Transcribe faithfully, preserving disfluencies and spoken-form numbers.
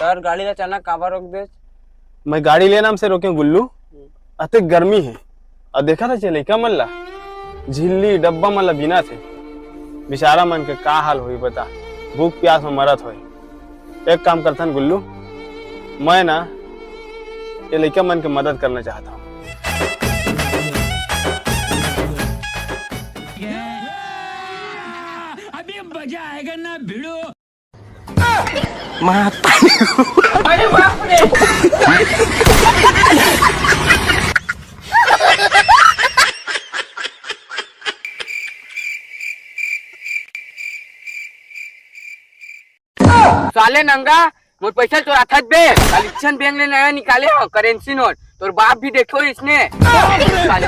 यार, गाड़ी ला अचानक काबर रोक देस? मैं गाड़ी ले नाम से रोके गुल्लू, अतेक गर्मी हे। अउ देखत हस लइका मन ला, झिल्ली डब्बा मन ला बीनत हे। बेचारा मन के का हाल होही बता, भूख प्यास में मरत होही। एक काम करथन गुल्लू, मैं ना ये लइका मन के मदद करना चाहत हंव। अभी मजा आएगा ना भिड़ो। साले नंगा, मोर पैसा चोराथस बे। काली चंद बैंक ले नया निकाले हंव करेंसी नोट, तोर बाप भी देखो इसने। साले।